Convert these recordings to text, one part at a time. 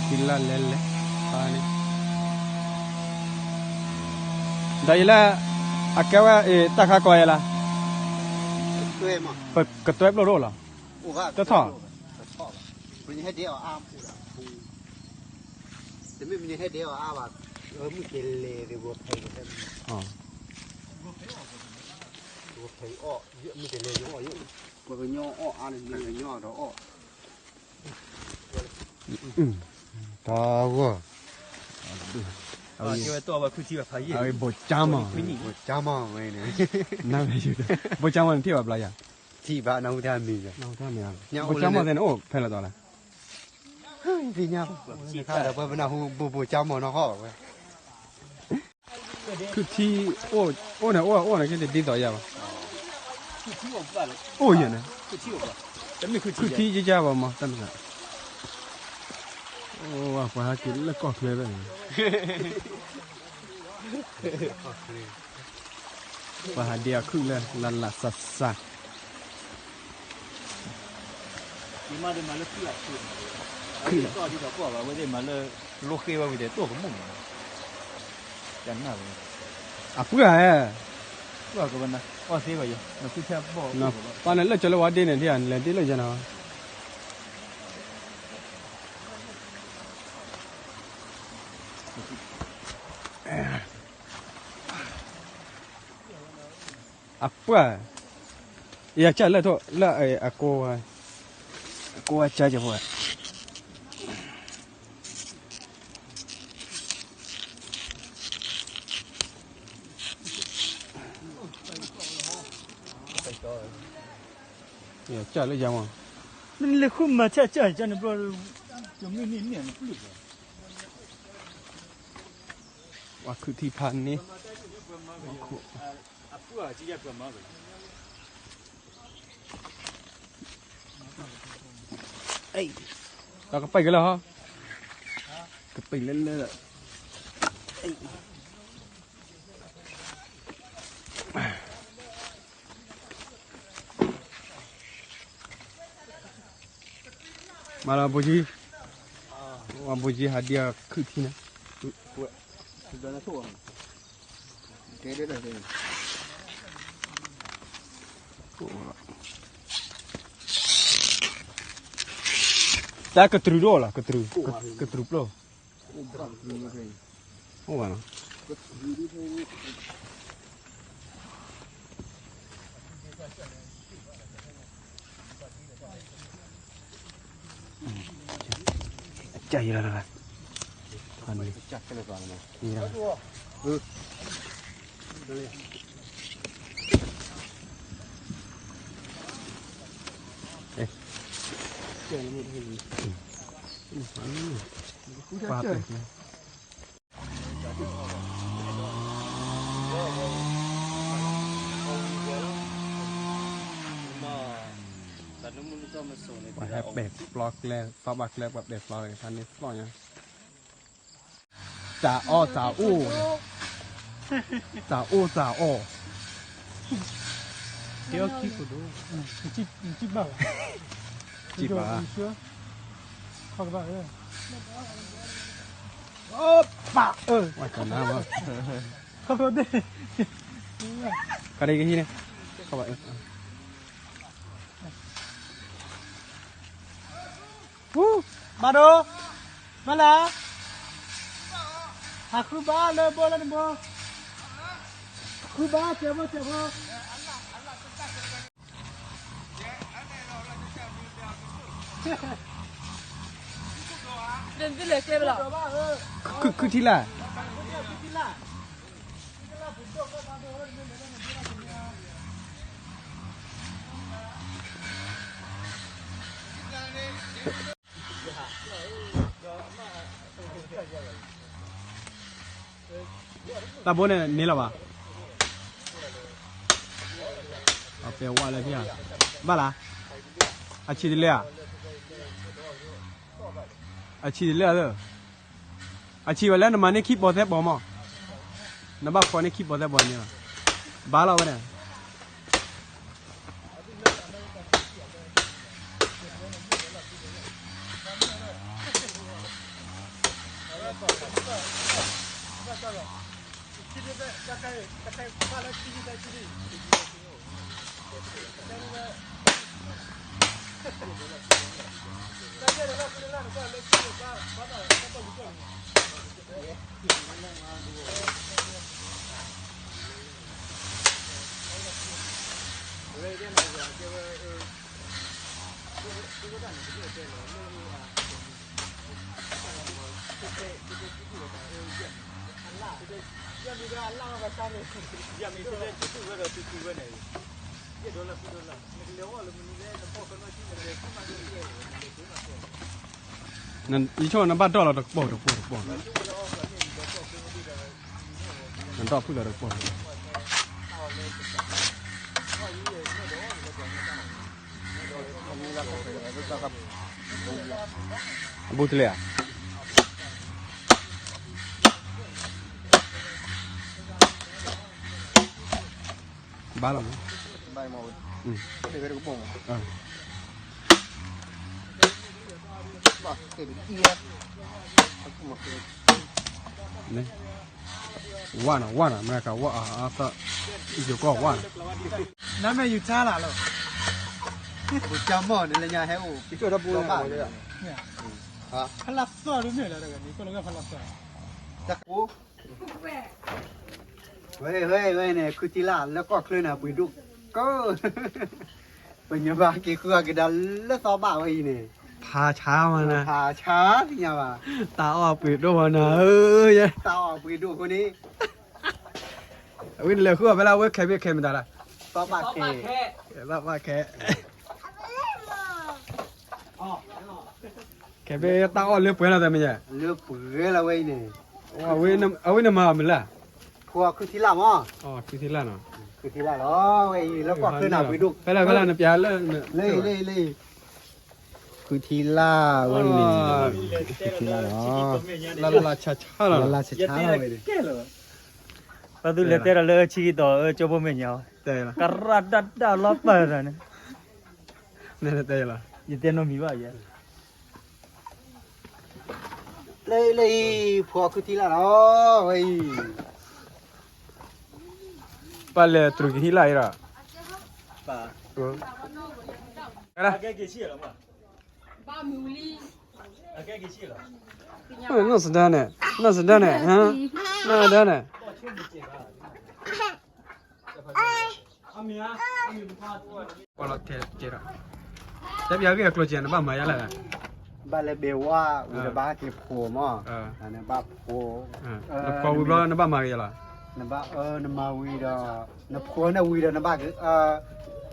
ထံလၢ်လဲလဲၣ်, ဒီးယလဲၣ်, အကဲဝဲအတၢ်ခါကီယဲလၢ, ပကတွဲပျိၢ်တအိၣ်လီၤ, တထီၣ်, တမ့ၢ်မနုၤဟဲဒဲးအီၤအါဘၣ်, မုၢ်ကလဲၤဒ်ဂီၤဖဲး, ဂီၤဖဲးအီၣ်, မုၢ်ကလဲၤ, ပှၤကညီအီၣ်အါန့ၣ် မ့ၢ်ကညီဒီးအီၣ်, တဂီၢ်, အဝဲဘိၣ်ကၠါမီၢ်, ဘိၣ်ကၠါမီၢ်န့ၣ်, ဘိၣ်ကၠါမီၢ်န့ၣ်ထံၣ်ဘၣ်ဘျီယၤ, ထံၣ်ဘၣ်နၢ်ဟူတၢ်မံၤ, ဘိၣ်ကၠါမီၢ်န့ၣ်အိၣ်ဖဲလဲၣ်တီလဲၣ်, သ့ၣ်ညါ, ပနၢ်ဟူဘိၣ်ဘိၣ်ကၠါမီၢ်နီၢ်ဟီၣ်ဝဲ ခုၣ်ထံ, အိၣ်န့ၣ် အိၣ်အိၣ်န့ၣ် ကဲဒ်သိးယၤဘၣ်, အိၣ်ယဲန့ၣ်, ခုၣ်ထံယကၢဘၣ်မး တၢ်မစး, အိၣ်ပှၤဟဲက့ၤလၢကီၢ်ချၢဘၣ်န့ၣ်, ပှၤဟးဒ့အခုၣ်လၢလၢလၢစးစး ယမၤဒ်မၤလၢခုၣ်အီၤ, ခုၣ်အီၤဒ်သိးပှၢ်ဘၣ် ဝဲသ့ၣ်မၤလၢ လိဃ့ဝဲဝံၤဒီးတိၢ်ကမူၣ်န့ၣ်, တၢ်နၢ်ဝဲ, အပှၢ်ဧၢ, ပှၢ်ကဝဲနၤ အီၣ်သ့ဘၣ်ယီၤ နဖုဆၢဘီၣ်, ပှၢ်န့ၣ်လၢကၠီၤလၢဝါဒ့န့ၣ် ထံၣ်ဧါ နလဲၤဒ့လၢယၤနီၤ အပှၢ်, ယကၢ်လၢထိၣ်လၢအကိးဝဲ, အကိးဝဲကၢ်ကၢ်ဖိ, ယကၢ်လၢယၤမး, နလဲၤဃုမၤဆၢကၢ်ကၢ်န့ၣ်ဘျီ, တမ့ၢ်န့ၣ်န့ၣ်နပျုၢ်ဘၣ်, ပှၤခုၣ်ထံဖးန့ၣ်, အပှၢ်ကယဲၢ်ပှၤမၤဝဲ, ဒီးကပံာ်ကလၢဟီ, ကပံာ်လၢလၢ မၤလီၤဘိၣ်ကၠံ, ဘိၣ်ကၠံဟးဒံးအခုၣ်ထံန့ၣ်, တၢ်ကတြူးတအိၣ်လီၤ, ကတြူးပျိၢ်, အိၣ်ဘၣ်နီၤ ကယလီၤ, ပာ်ပျဲၢ်ကျဲ, ပှၤဟဲပဲာ်ပျီကျဲ သီဘၣ်ကျဲ ပှၤပဲာ်ပျီဖးန့ၣ်ပျီညါ, တၢ်အီၣ်တၢ်အိၣ်, တၢ်အိၣ်တၢ်အီၣ်, ခံခိၣ်ဒိၣ်, စံးပာ်, ပာ်, ခီဖျိဒ့ၣ်, ခီဖျိဒ့ၣ်, ခီဖျိဒ့ၣ်, မၤဒိ, မၤလၢ, ဟးဃုဘါလၢဘိလၢနဘိ, ဃုဘါစဲးဖိစဲးဖိ ခုၣ်ထံလၢ်, တၢ်ဘိန့ၣ်န့ၢ်လီၤဘၣ်, အပဲဝါလၢဖဲ, ဘၣ်လၢ, အဆံးတလဲၣ်ဧါ, အဆံးတလဲၣ်ဧါ, အဆံးဝဲလၢနမၤန့ၢ်ခံပီၤသဲပီၤမး, နဘၣ်ဖီန့ၢ်ခံပီၤသဲပီၤန့ၣ်, ဘၣ်လီၤဝဲန့ၣ် ယဆိကမိၣ်နဘၣ်ဒိးလီၤတကပီၤတကပီၤတကပီၤ, နဒိးဖုၣ်လီၤတကပီၤ, အဘူးတလဲၣ်ဧါ, ဘၣ်လီၤမး, ဝါနီၤ ဝါနီၤ မ့ၢ်ကဝါအသး, ယကီၢ်ဝါနီၤ, နမ့ၢ်ယူၤဆါလၢ်လီၤ, ပကမီၢ်န့ၣ်လၢညါဟဲအိၣ်, ဖလၢသီၣ်ဒ်မ့ၢ်လၢတဂၤန့ၣ် ကီၢ်လၢဖလၢသီၣ်, ဝဲ ဝဲ ဝဲန့ၣ် ခုထံလၢ်လၢကီၢ်ချၢန့ၣ် ပှ့ၤဒိၣ်ကီး, ပညီဘၣ်က့ၤဃုအကဒါလၢသီဘၣ်ဝဲအံၤန့ၣ်, ဖးဆါမးနၤ, ဖးဆါသ့ၣ်ညါဘၣ်, တၢ်အီၣ်ပှ့ၤဒိၣ်မးနၤဧၢ, တၢ်အီၣ်ပှ့ၤဒိၣ်အဃိန့ၣ်, အဝဲန့ၣ်လဲၤဃုအီၣ်ဖဲလၢအဝဲခဲဘ့ၣ်ခဲမတၤလၢ, သီဘၣ်ခဲ, သီဘၣ်ခဲ ခဲဘ့ၣ်တၢ်အီၣ်လၢပှဲၤလီၤတမ့ၢ်ယဲ, လၢပှဲၤလီၤဝဲအံၤန့ၣ်, အဝဲန့ၣ်မၤအီၤမနုၤလဲၣ်, ဖိခုထံလၢ်မး, ခုထံလၢ်နီၤ, ခုထံလၢ်လီၤ, ဝဲအံၤလၢကီၢ်ချၢန့ၣ် ပှ့ၤဒိၣ်, ဖဲလဲၣ်ဖဲလဲၣ်နပျးလၢ, လၢ လၢ လၢခုထံလၢ်ဝဲအံၤန့ၣ်, ခုထံလၢ်လီၤ, လၢလၢဆါဆါလီၤ, လၢလၢဆါဆါလီၤဝဲ, ပှၤသုလဲၤတဲဒီးလၢဆံးကတီၢ်အၢကၠိဖိမဲာ်ညါ, ကရၣ်ဒၣ်ဒၣ်လီၤပၢ်သးန့ၣ်, နတဲလီၤ, ယတဲနီတမံၤဘၣ်ယဲ, လၢလၢအံၤ ဖိခုထံလၢ်လီၤ, ဝဲအံၤ ပၢ်လဲၤတြူးကဟံၣ်လၢ်အံၤဒီး, နီၢ်စဒါန့ၣ်, နီၢ်စဒါန့ၣ်, နီၢ်စဒါန့ၣ် ပီလီၤတဲတဲဒီး, တဲပျးဂ့ၢ်အကျိၤစဲး နဘၣ်မၤယါလဲၣ်, ဘၣ်လဲၤဘဲဝါဝံၤဒီးဘၣ်ဟဲက့ၤဖိမး, နဘၣ်ဖိ, နဖိဝံၤဘျီနဘၣ်မၤက့ၤယါလီၤ, နဘၣ်, နမၤဝံၤဒီး, နဖိန့ၣ်ဝံၤဒီးနဘၣ်,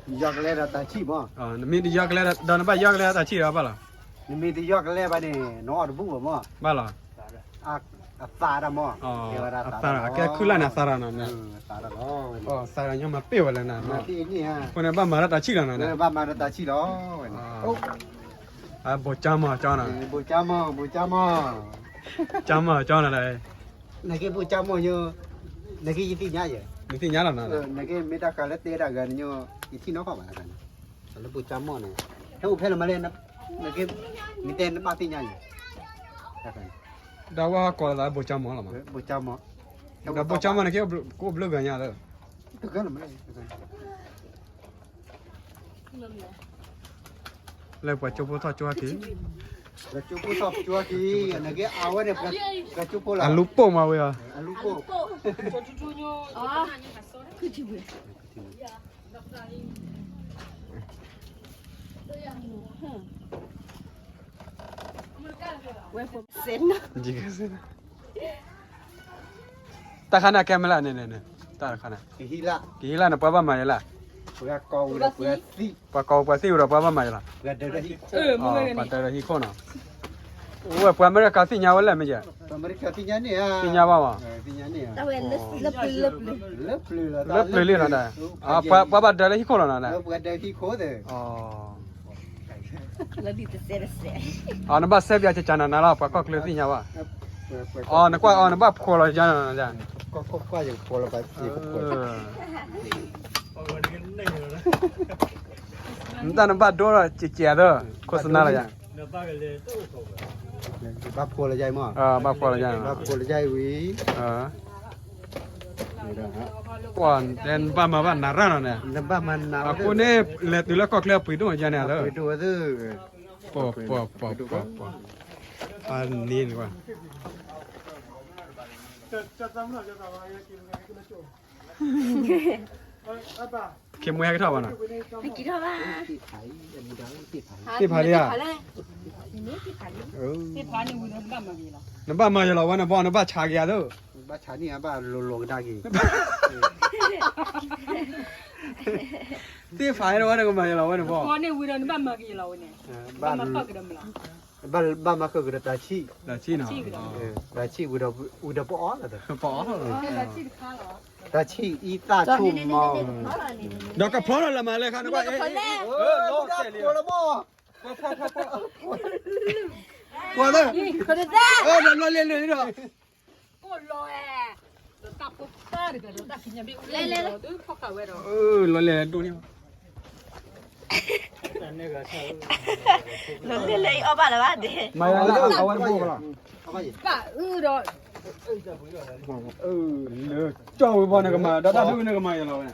ယီကလဲဒီးတၢ်ဆံၣ်မး, နမ့ၢ်တယီကလဲဒီးနဘၣ်ယီကလဲဒီးတၢ်ဆံၣ်ဒီးဘၣ်လီၤ, နမ့ၢ်တယီကလဲဘၣ်န့ၣ် နအီၣ်တဘူၣ်ဘၣ်မး, ဘၣ်လီၤ, အသးတၢ်မး, အသးတၢ်ကဲခုလၢ်န့ၣ် အသးတၢ်နီၤ, သးတၢ်ညီမၤပ့ၢ်ဝဲလဲၣ်နၤ, အဃိန့ၣ်ဘၣ်မၤဒီးတၢ်ဆံၣ်လီၤနၤ, ဘၣ်မၤဒီးတၢ်ဆံၣ်လီၤ, ဘိၣ်ကၠါမီၢ်ကၠီနီၤ, ဘိၣ်ကၠါမီၢ်, ဘိၣ်ကၠါမီၢ်, ကၠါမီၢ်ကၠီနီၤ, နကဲဘိၣ်ကၠါမီၢ်ညိ, နကဲယသ့ၣ်ညါယဲ, နသ့ၣ်ညါလီၤနၤ, နကဲမ့ၢ်တၢ်ဃးလၢတဲတၢ်ဂၤန့ၣ်ညိ, ယထံၣ်နီၢ်ကီၢ်ဘၣ်တခါန့ၣ်, လၢဘိၣ်ကၠါမီၢ်န့ၣ်, ဟဲအိၣ်ဖဲလၢမၤလဲၣ်, နကဲ, မ့ၢ်တဲနဘၣ်သ့ၣ်ညါယဲ, ဒီးဝဲဟီကိးလီၤသးဘိၣ်ကၠါမီၢ်လီၤမး, ဘိၣ်ကၠါမီၢ်, ဒီးဘိၣ်ကၠါမီၢ်န့ၣ်ကဲ, ကအိၣ်ဘျၢဂၤညါလၢ, လၢပှၤကၠိဖိထီၣ်ကၠိဟဲက့ၤ, ကၠိဖိထီၣ်ကၠိဟဲက့ၤ, နကဲအဝဲန့ၣ်, ကၠိဖိလီၤ, အလူၤပိာ်မးဝဲအီၤ, အလူၤပိာ် တၢ်ခါန့ၣ်ကဲမ့ၢ်လၢန့ၣ်, တၢ်တခါန့ၣ်, ကဟံးလၢ်န့ၣ် ပှၤဘၣ်မၤယဲလၢ်, ပှၤကိးဝဲပှၤသံၣ်ဝဲဒီးပှၤဘၣ်မၤယဲလၢ်, ပှၤဒၢးဒီးဟံၣ်ခိၣ်နီၤ, ဝဲပှၤအမဲရကၤသ့ၣ်ညါဝဲလဲၣ်မ့ၢ်ယဲ, သ့ၣ်ညါဘၣ်မး, လၢပျၢၤလံနီၤဒၣ်, ပှၤဘၣ်ဒၢးလၢဟံၣ်ခိၣ်လီၤနီၤဒၣ်, နဘၣ်စဲးပၠးကကနၤနၤလီၤ ပှၤကီၢ်ချၢသ့ၣ်ညါဘၣ်, အီၤနကွၢ်အီၤနဘၣ်ဖိးလီၤကနၤနၤဒၣ်, နတၢ်နဘၣ်ဒိဒီးကကဲးသၢ, ခိၣ်စနါလီၤယၤ, ဘၣ်ဖိးလီၤယၤမး, ဘၣ်ဖိးလီၤယၤ, ဘၣ်ဖိးလီၤယၤဝံၤ, ကွၢ်တဲနဘၣ်မၤဘၣ်နၤရၣ်နီၤန့ၣ်, အဃိန့ၣ် လဲၤတုၤလၢကီၢ်ချၢအပှ့ၤဒိၣ်ယၤန့ၣ်လၢ, ပှၤ, ပှၤ, ပှၤ, အန့ၣ်ကွၢ် ကဲ ခ့မွဲဟဲကထီၣ်ဘၣ်နီၤ, သ့ၣ်ဖးလံဧါ, နဘၣ်မၤယလီၤဝဲန့ၣ်ဘီ, နဘၣ်မၤယလီၤဝဲန့ၣ်ဘီ, သ့ၣ်ဖးလံဧါ, ဘၣ်လိၤလိၤကဒါက့ၤ, သ့ၣ်ဖးလံဝဲန့ၣ်ကမၤယလီၤဝဲန့ၣ်ဘီ, ဘၣ်မၤဃုာ်ကဒီးတၢ်ဆံၣ်, တၢ်ဆံၣ်နီၤ, တၢ်ဆံၣ်ဝံၤဒီးပအီၣ်လီၤ, ပအီၣ်လီၤ, တၢ်ဆံၣ်အံသၣ်ဆိၣ်မီၤ, ဒီးကဖျီလီၤလၢမၤလဲၣ်ခါန့ၣ်, ကွၢ်, ကွၢ်, ကွၢ်, ကွၢ်, ကွၢ်, လီၤလဲၣ်ဒိၣ်န့ၣ်, လီၤလဲၣ်လၢအီၣ်ဘၣ်လၢၤဘၣ်ဒ့, မၤယၤလၢအဝဲတဘိလီၤ, လၢကၠီဝံၤဘီန့ၣ်ကမၤ, ဒီးတၢ်ဒုးန့ၣ်ကမၤယၤလီၤဝဲ,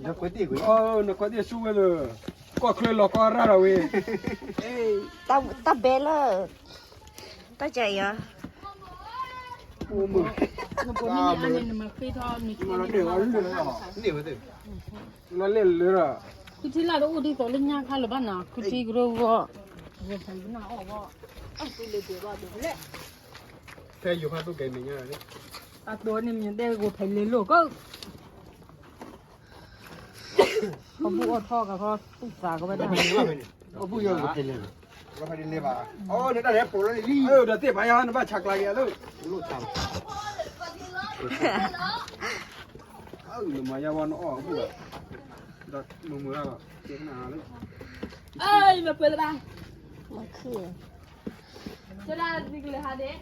နခွဲးသ့ၣ်ကွံာ်, နခွဲးသ့ၣ်ဆူဝဲလၢ, ကီၢ်ချၢလီၤကီၢ်ရၢ်ဒီးဝဲ, တၢ်ဘဲလၢ တၢ်ကဲအံၤ, လီၤလဲၣ်လၢဒီး, ဖဲယိၤဖးသိၣ်ကဲမဲာ်ညါ, အတိန့ၣ်မ့ၢ်တဲဂိၤဖဲလဲၤလိာ်ကီး, အဘူၣ်အီၣ်ထီၣ်ကခီ, သူၣ်သးကဝဲဒၣ်, အဘူၣ်ယီၤကဖဲလဲၤ, ကဖဲလဲၤဘၣ်, အတၢ်လဲၤပိာ်လီၤလံ, ဒီးသ့ၣ်ဖးယါ နဘၣ်ဆးကျးက့ၤအလၢ, နမၤယါဝဲနအီၣ်အဘူၣ်, ဒီးမုာ်မုာ်လီၤ, နပှဲၤလၢဘၣ်, မၤခုၣ်, ကဒၣ်ကလဲၤဟးဒ့ၣ်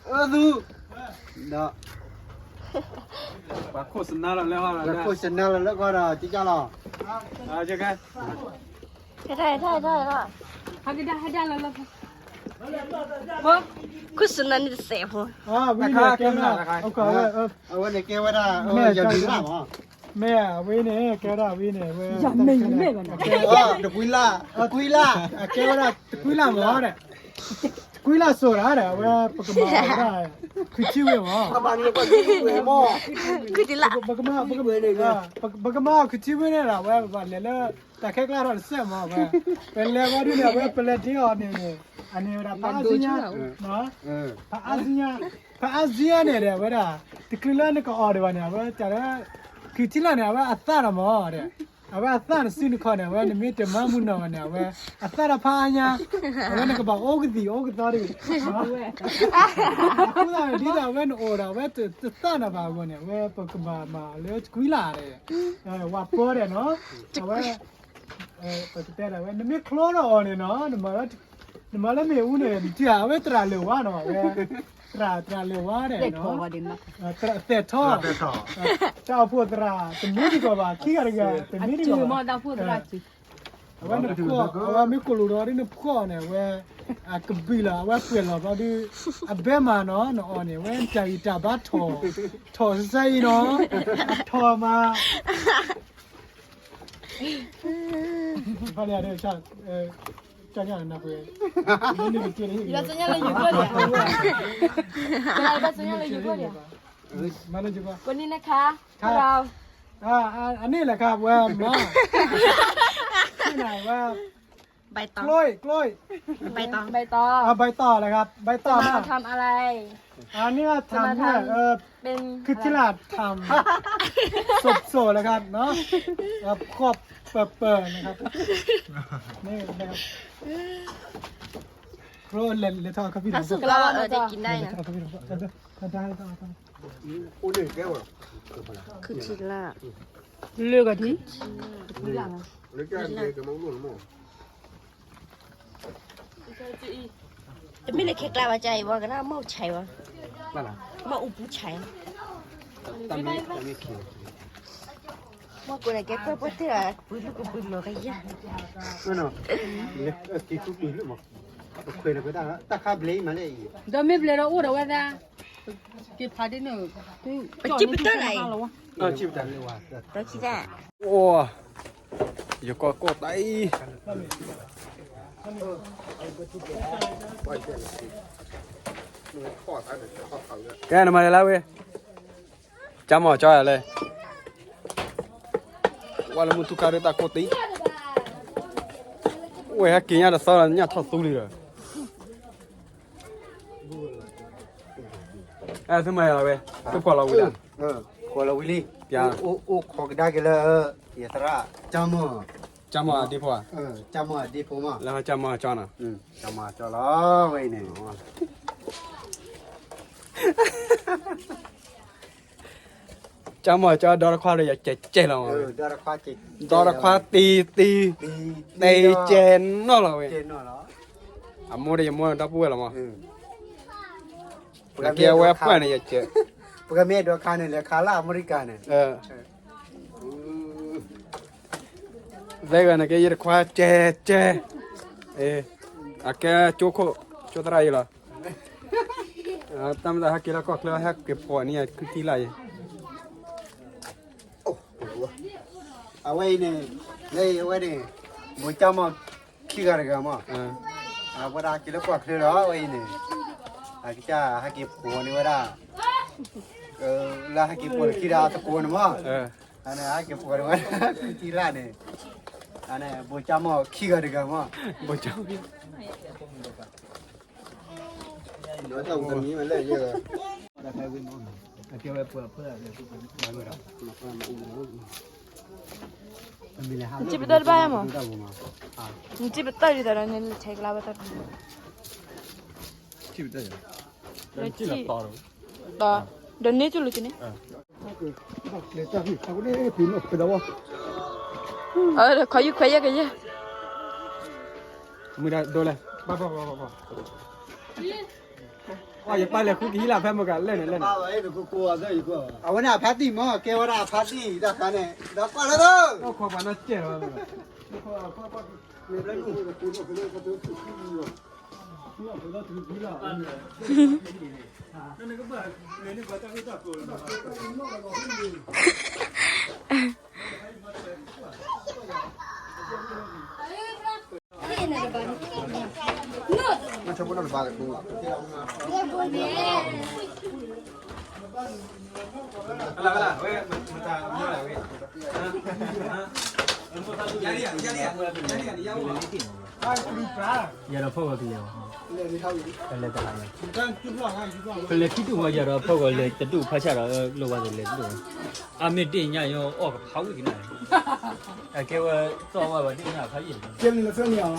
အၢသူ, ဒီး, ပှၤခိၣ်စနါလီၤလၢ, ပှၤခိၣ်စနါလီၤလၢကီၢ်ဒီး ကကၢ်လီၤ, ကဲ, ခိၣ်စနါန့ၣ်တစဲးဖိ, အဝဲန့ၣ်ကဲဝဲဒၣ်, မ့ၢ်အဝဲန့ၣ် ကဲဝဲဒၣ်ဝဲန့ၣ်, တကွံလၢ်, တကွံလၢ်, ကဲဝဲဒၣ်တကွံလၢ်မးဒီး, တကွံလၢ်စိၤဒၣ်ဒီး အဝဲပကမၤဝဲဒၣ်, ခုထံဝ့မး, ပကမၤ, ပကမၤအီၤခုထံဝ့န့ၣ်ဒီး အဝဲပဘၣ်လဲၤလၢ တၢ်ခဲကျါထီၣ်တစဲးမးဝဲ, ပလဲၤဝဲဒ်န့ၣ် အဝဲပလဲၤဒ့အီၤန့ၣ်န့ၣ်, အန့ၣ်ဝဲဒၣ်ဖးအါစံညါ, ဖးအါစံညါ, ဖးအါစံညါန့ၣ်ဒီး အဝဲဒၣ်, တချုးလၢနကအီၣ်ဒံးဘၣ်န့ၣ် အဝဲတၢ်လၢ, ခုထံလၢ်န့ၣ် အဝဲအသၣ်ဒီးမးဒီး, အဝဲအသၣ်နစုနခီၣ်န့ၣ် အဝဲနမ့ၢ်တမၤမုၢ်နီၢ်ဘၣ်န့ၣ် အဝဲ, အသၣ်ဒီးဖးအါညါ, အဝဲနကဘၣ်အိၣ်ကသံၣ်အိၣ်ကသီတဂ့ၤ, အဃိသတးန့ၣ် ဒ်သိးအဝဲနအိၣ်ဒီး အဝဲတသၣ်နၤဘၣ်အဂီၢ်န့ၣ် အဝဲပကဘၣ်မၤလၢတကွံလၢ်ဒီး, ဝၤပီဒီးနီၤ, အဝဲ, ပကတဲဒၣ်ဝဲ နမ့ၢ်ချီထီၣ်အီၤန့ၣ်နီၤ, နမၤလၢမ့ၣ်အူန့ၣ် နထံၣ်အဝဲသရၣ်လဲၤဝါနီၤ, အဝဲ, သရၣ်, သရၣ်လဲၤဝါဒီး, သဲးထီၣ်, တၢ်အိၣ်ဖှိၣ်သရၣ်, တမ့ၢ်တကီၢ်ဘၣ် ခံဂၤတဂၤ, တမ့ၢ်တကီၢ်ဘၣ်, အဝဲနဖှီၣ်, အဝဲမ့ၢ်ကိၣ်လိာ်ဒီးဒ်နဖှီၣ်န့ၣ် အဝဲ, အကဘံၣ်လီၤ အဝဲပှဲၤလီၤဘျီဒီး, အဘဲမးနီၤ နအီၤန့ၣ် အဝဲတၢ်ဂံၢ်တၢ်ဘါထီၣ်, ထီၣ်စဲအံၤနီၤ, အထီၣ်မး ဖးန့ၣ်, ကညနပှဲၤ, ဘၣ်ညါလၢယိၤကီၢ်ဒံး, ဘၣ်ညါလၢယိၤကီၢ်ဒံး, မၤလၢယိၤကီၢ်, ဝဲန့ၣ်နခါ, ခါ, အန့ၣ်လဲၣ်ခါ ဝဲမၤ, ဝဲ, ใบตอง กล้วย, กล้วย, ใบตอง ใบตอง ใบตอง นะครับ ใบตอง มาทำอะไร อันนี้ก็ทำเนี่ย เป็น คือที่ลาดทำ สดๆ นะครับเนาะ ครับ ครอบเปิดๆ นะครับ นี่นะครับ เพราะเล่นเล่นทอดครับพี่น้อง ถ้าสุกก็เออได้กินได้นะ เล่นทอดครับพี่น้อง ได้ได้ได้ ခုထံလာ် လၢကထံ တမ့ၢ်လၢခဲကျါဘၣ် ကဲအံၤဝဲ ကနၣ်မုၢ်ဆဲးဝဲ မုၢ်အူပူဆဲး မ့ၢ်ကိးန့ၣ် ကဲကွၢ်ပှဲၤတ့ၢ် ပုၢ်လူၢ်ကပုၢ်လီၤကယၤ က့ၤသူပုၢ်လူၢ်မး ပခွဲးလီၤကဒါ တၢ်ခါဘျဲၣ်အံၤမးလဲၣ်အံၤ ဒီးမ့ၢ်ဘျဲၣ်ဒီးအိၣ်ဒီးဝဲသး က့ၤဖးဒ်န့ၣ် ပစံးပတၢၢ်လဲၣ် ပစံးတၢ် အိၣ် ယကီၢ်ကီၢ်တၢ်အံၤ ကဲ နမၤလဲၤလၢဝဲ, ကၠါမီၢ်ကၠါလဲၣ်, ဝဲလၢမုၢ်ထူၣ်ခါဒ်တၢ်ကိၢ်တံၢ်, ဝဲဟဲက့ၤညၣ်တသီလီၤ ညၣ်ထီၣ်သူလံဒီး, အဲ သုမၤယၤလီၤဝဲ, သုဖှီၣ်လီၤဝံၤလံ, ဖှီၣ်လီၤဝံၤလံ, အိၣ်ခိးကဒါက့ၤလၢ ယသရၣ်, ကၠါမီၢ်, ကၠါမီၢ်အဒ့ဖိ, ကၠါမီၢ်အဒ့ဖိမး, လၢကၠါမီၢ်ကၠါနီၤ, ကၠါမီၢ်ကၠါလီၤဝဲအံၤန့ၣ် ကၠါမီၢ်ကၠါဒီတခွါဒီးယကဲးကဲးလီၤမး, ဒီတခွါတံၢ်တံၢ်, တံၢ်ကဲးနီၢ်လီၤဝဲ, အမိၢ်ဒီးယမိၢ်ဒီပုၢ်ဝဲၢ်လီၤမး, ကဲဝဲပှၢ်န့ၣ်ယကဲး, ပကမ့ၢ်ဒိးခါန့ၣ် လဲၤခါလၢအမဲရကၤန့ၣ်, သဲဂၤန့ၣ်ကဲယတခွါကဲးကဲး, အကဲကၠိခိၣ်, ကၠိသရၣ်အံၤလီၤ, တၢ်မ့ၢ်သးဟဲက့ၤလၢကီၢ်ချၢ ဟဲက့ၤဖှီၣ်န့ၢ်ယခံထံလၢ်အံၤ, အဝဲအံၤန့ၣ်, လၢအဝဲန့ၣ်, မိၢ်ကၠါမီၢ်ခံဂၤတဂၤမး, အဝဲဒၣ်က့ၤလၢကီၢ်ချၢလီၤ အဝဲအံၤန့ၣ်, အကစၢ်ဟဲက့ၤဖှီၣ်န့ၢ်ဝဲဒၣ်, လၢဟဲက့ၤဖှီၣ်န့ၢ်ခံဂၤအသကိးန့ၣ်မး, အန့ၣ်ဟဲက့ၤဖှီၣ်န့ၢ်ဝဲဒၣ်ခံထံလၢ်န့ၣ်, အန့ၣ် မိၢ်ကၠါမီၢ်ခံဂၤတဂၤမး, မိၢ်ကၠါ နစံးပတၢ်တဘၣ်မး, နစံးပတၢ်ဒ်သိးဒီးနလဲၤထဲကလါဘၣ်တၢ်, ဒီးန့ၢ်ကၠူလိာ်ကန့ၣ်, ခီယူၢ်ခွဲးယဲၢ်ကယဲၢ်, မုၢ်ဒၣ်ဒိလၢ, ယပၢ်လဲၤဃုကဟံးလၢဖဲမုၢ်ကလၢာ်န့ၣ်လဲၣ်န့ၣ်, အဝဲန့ၣ်အဖါတံၢ်မး ကဲဝဲဒၣ်အဖါတံၢ်တၢ်ခါန့ၣ် ဒီးကွၢ်လၢသၢ, ယၤဒီးဖီၣ်ဂီၤကလဲၤ, ကလဲၤတဟး, ကလဲၤခံဒူၣ်မး ယၤဒီးဖီၣ်ဂီၤလဲၤတဒူၣ်ဖးဆၣ်ဒီး လိၣ်ဝဲသ့လဲၤတဒူၣ်, အါမ့ၢ်တ့ၢ်ညါယအီၣ်ကဖးဝံၣ်ကနၣ်, အကဲဝဲသီၣ်ဝဲဘၣ်တ့ၢ်ညါဖးယံာ်,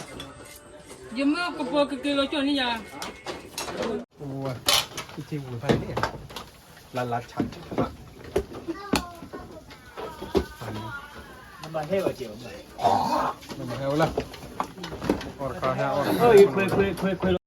ယမ့ၢ်ကပီၤကက့ၤလီၤကၠီၣ်န့ၣ်ယၤ, အိၣ်ဝဲ, က့ၤဝဲဖးန့ၣ်, လၢလၢဆါ, နမၤဟဲဝဲကဲး, နမၤဟဲဝဲလၢ, အီၣ်တခါဟဲအီၣ်တခါ, ခွဲးခွဲးခွဲးခွဲး